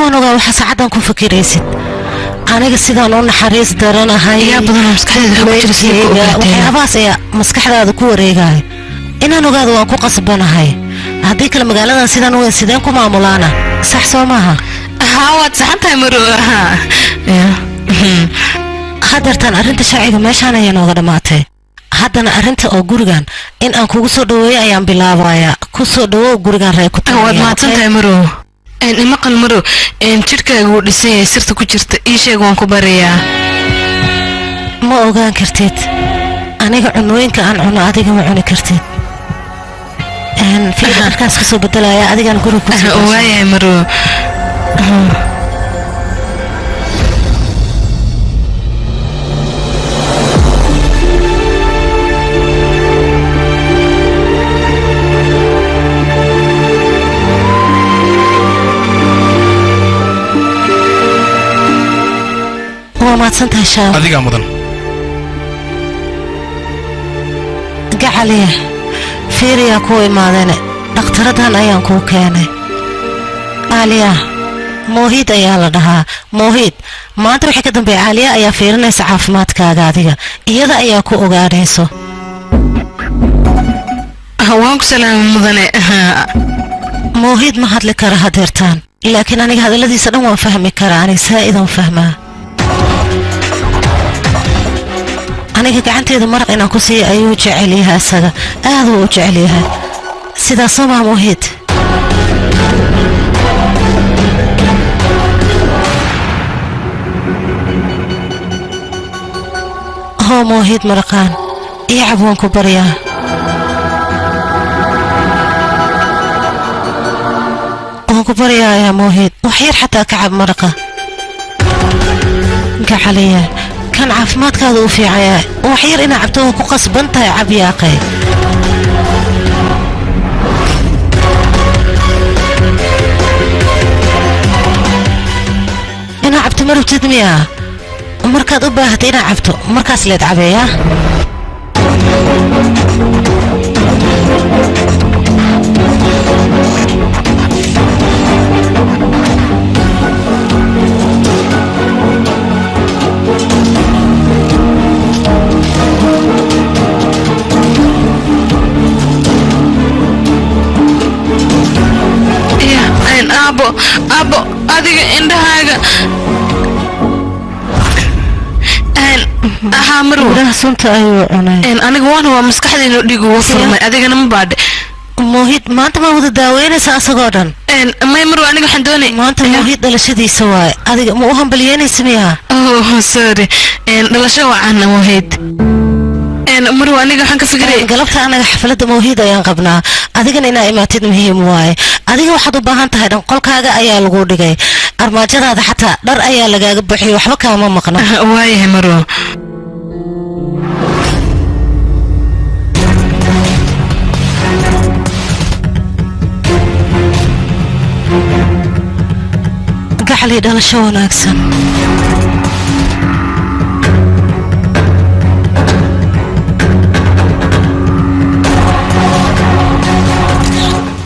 Waan ogaa waxa saacaddan ku fikiraysid. Aniga sidaan u naxariis daranahay. Yaa badan oo maskaxdeeda waxa ku jira sidee ku ogaateen? Waxyaabahaas ayaa maskaxdaada ku wareegaya. Inaan ogaado waan ku qasbanahay. Haddii kale magaaladan sidaan u weyn sideen ku maamulaana? Sax soo maaha? Haa, waad saxan tahay Marwo. Hadeertaan arrinta sharciga meeshaan ayaa nooga dhammaatay. Haddana arrinta oo gurigan in aan kugu soo dhaweeyo ayaan bilaabayaa. Ku soo dhawow gurigan ree ku Waad mahadsan tahay Marwo. Imaqal Marwo, jidhkaaga wuu dhisan yahay. Sirta ku jirta ii sheeg, waan ku barayaa. Ma ogaan kartid. Aniga cunooyinka aan cuno adiga ma cuni kartid. Fiir, dharkaas kasoo bedelaya adigaan guriga kusoo. Waayahay Marwo. Waa mahadsan tahay, Shaab. Adigaa mudan. Gacaliya, fiiriyaa kuu imaadeene, dhakhtaradan ayaan kuu keenay. Aaliya Moohiid ayaa la dhahaa. Moohiid, maanta wixii ka dambeeya Caaliya ayaa fiirinaysa caafimaadkaaga, adiga iyada ayaa ku ogaanayso. Waan ku salaamay mudane. Moohiid ma hadli kara hadeertaan, laakiin aniga hadalladiisa dhan waan fahmi karaa. Aniga saa'idaan fahmaa. Aniga gacanteeda maraq inaan ku siiya ayuu jecel yahay, isaga aad uu u jecel yahay. Sidaas soo maa, Moohiid? Hoo Moohiid, maraqaan ii cab, waan ku baryaa. Waan ku baryayaa Moohiid, wax yar xataa ka cab maraqa. Gacaliya, kan caafimaadkaada u fiicaya, wax yar inaa cabto waa ku qasban tahay. Cab yaaqay. Inaa cabto ma rabtid miyaa? Markaad u baahatay inaa cabto markaas leed cabeeyaa. Ya aabo, aabo, adiga indhahaaga haa Marwo. Midhaha sunta ayuu cunay. Aniga waan waa maskaxdaynu dhiig uga furmay, adigana ma baadhe. Moohiid, maanta ma wada daaweynaysa asagoo dhan? May Marwo, aniga waxaan doonay maanta Moohiid dhalashadiisa waaye, adiga ma u hambalyeynaysa miyaa? Oh sorry, dhalasho wacan Moohiid. Marwo, aniga waxaan ka fikiray galabta anaga xafladda Moohiid ayaan qabnaa, adigana inaa imaatid muhiim waaye. Adiga waxaad u baahan tahay dhan qolkaaga ayaa lagu dhigay, armaajadaada xataa dhar ayaa lagaaga buuxiyey, waxba kaama maqno. Waayahay Marwo. Gacali, dhalasho wanaagsan.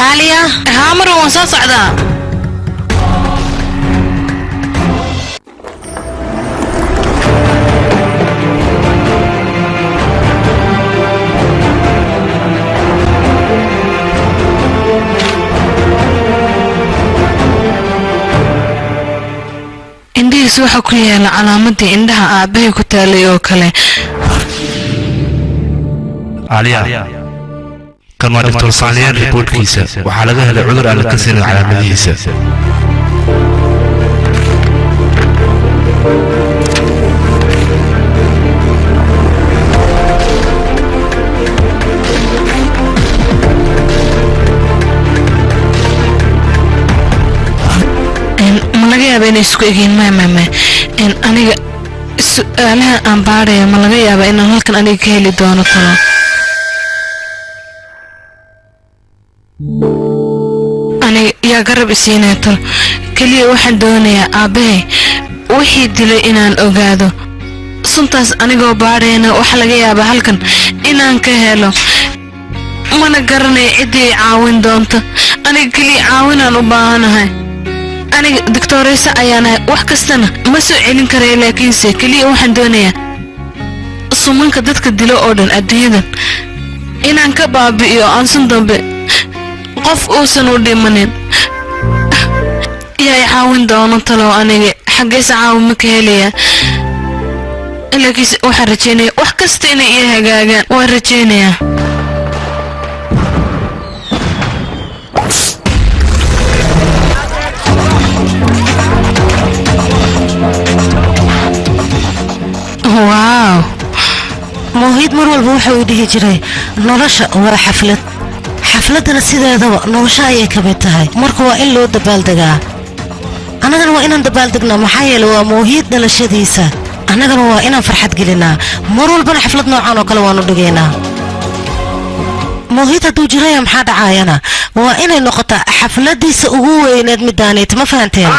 Aaliya. Haa Marwo, waan soo socdaa. Indhihiis waxaa ku yaala calaamadii indhaha aabbahay ku taalay oo kale. Caaliya, kan waa Doctor Saaliyaan. Riboortkiisa waxaa laga helay cudur aan la kasinin calaamadihiisa. Ma laga yaaba inay isku egyihiin? Maya maya maya, aniga su-aalaha aan baadhaya ma laga yaaba inaan halkan aniga ka heli doono talo? Aniga yaa garab isiinaya talo? Keliya waxaan doonayaa aabbahay wixii dilay inaan ogaado. Suntaas anigoo baadhayana waxaa laga yaabaa halkan inaan ka helo. Mana garanayo ciddii ay caawin doonto. Aniga keliya caawinaan u baahanahay. Aniga doctoreysa ayaanahay, wax kastana ma soo celin karaya, laakiinse keliya waxaan doonayaa sumanka dadka dilo oo dhan adduunyadan inaan ka baabi'iyo, aan sun dambe qof uusan u dhimanin. Yaa i caawin doono talow? Aniga xaggeesa caawin ma ka helayaa? Laakiinse waxaan rajaynayaa wax kasta inay ii hagaagaan, waan rajaynayaa. Waaw, Moohiid mar walba waxa uu dhihi jiray nolosha waa xaflad, xafladdana sideedaba nolosha ayay ka mid tahay, marka waa in loo dabaaldegaa. Annagana waa inaan dabaaldegnaa, maxaa yeelay waa Moohiid dhalashadiisa. Annagana waa inaan farxad gelinaa, mar walbana xaflad noocan oo kale waanu dhigaynaa. Moohiid hadduu jiraya maxaa dhacaayana? Waa inay noqotaa xafladiisa ugu weyneed midaanayta, ma fahanteen?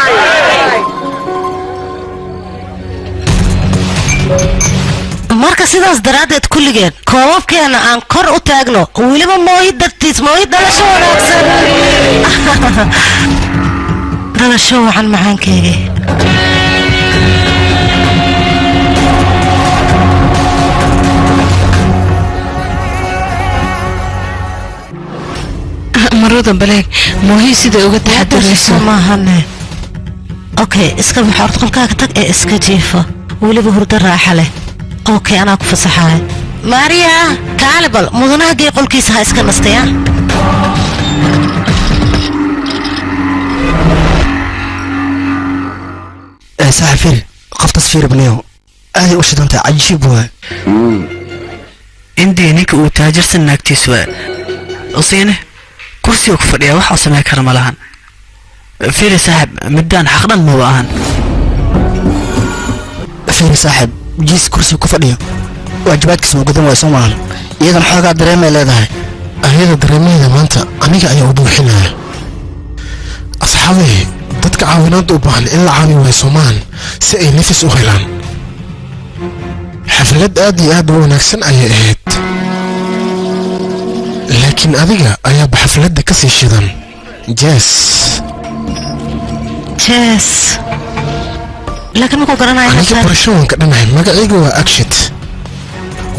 Marka sidaas daraaddeed kulligeen koobabkeena aan kor u taagno, weliba Moohid dartiis. Moohid, dhalasho wanaagsan, dhalasho wacan macaankeygii. Marada baleeg Moohii siday uga taxadarayso. Maahane, okay, iska bax, orod qolkaaga tag ee iska jiifo, weliba hurdo raaxa leh. Okay, anaa ku fasaxaaya. Maariya, kaale bal mudanaha gee qolkiisa, ha iska nastaya. Saaxib, fiiri qoftas, fiiri baniyo, aaday u shidantahay, cajiib waay. Indii ninka uu taajirsan naagtiis waa usiine kursiga ku fadhiya, wax uu samey kara ma lahan. Fiiri saaxib, middaan xaqdhan maba ahan. Fiiri saaxib, jiis kursiga ku fadhiyo waajibaadkiisa ma gudan waay, soo maahan? Iyadan xoogaa dareemay leedahay. Ayada dareemaheeda maanta aniga ayaa u buuxinaya. Asxaabay, dadka caawinaadda u baahan in la caawi waayo soomaan si ay nafis u helaan. Xaflad aad iyo aad u wanaagsan ayay ahayd, laakiin adiga ayaaba xafladda ka sii shidan, Jes. Jes, laakiin makuu garanaya. Aniga barasho waan ka dhanahay. Magacayga waa Agshit,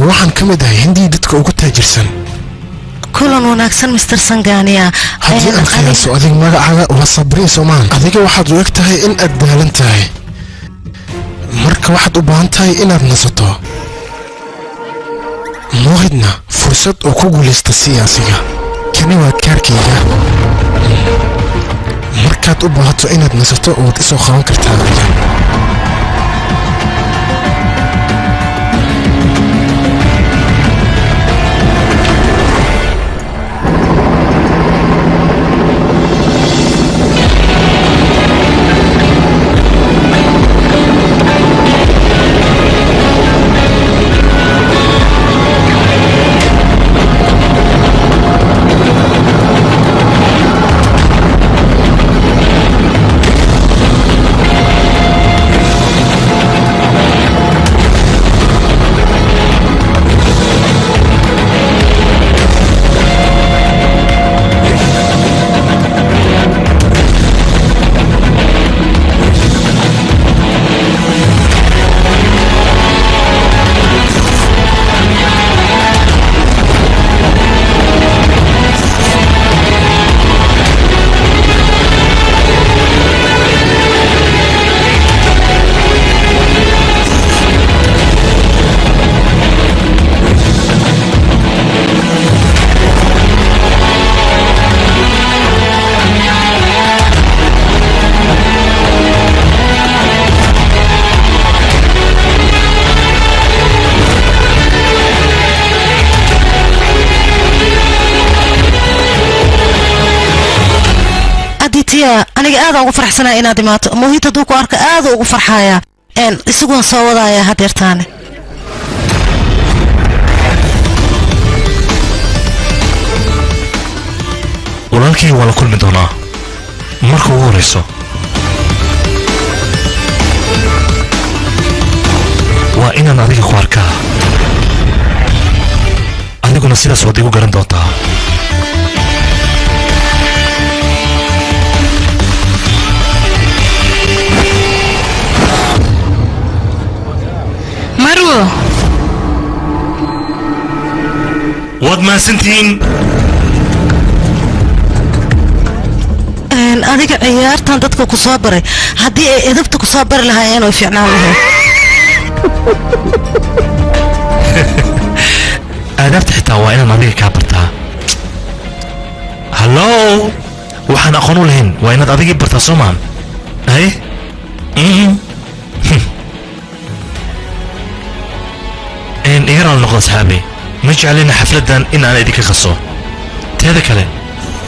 waxaan ka mid ahay Hindii dadka ugu taajirsan. Kulan wanaagsan, Mr Sangania. Haddii aan qiyaaso adiga magacaaga waa Sabriin soomaan? Adiga waxaad u eg tahay in aad daalan tahay, marka waxaad u baahan tahay inaad nasato. Moohidna fursad oo ku guulaysta siyaasiga. Kani waa kaarkayga, markaad u baahato inaad nasato waad isoo qaban kartaa adiga. Aditya, aniga aad ugu faraxsanaya inaad imaato. Moohid hadduu ku arka aad ugu farxaya, isagoon soo wadaaya hadeertaane. Walaalkay waa la kulmi doonaa marka ugu horrayso. Waa inaan adiga ku arkaa, adiguna sidaas waad igu garan doontaa. mahadsantihiin. Adiga ciyaartan dadka ku soo baray haddii ay edabta ku soo bari lahaayeen way fiicnaan lahayd. Aadaabta xitaa waa inaan adiga kaa bartaa. Hallo, waxaan aqoon u lahayn waa inaad adigii bartaa soo maahan? Hay, iga raali noqdo asxaabi, ma jeclina xafladdan in aan idinka qaso. Teeda kale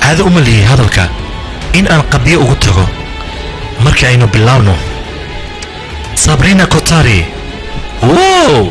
caado uma lihi hadalka in aan qabyo ugu tago. Marka aynu bilaabno, Sabrina Kotari, wow.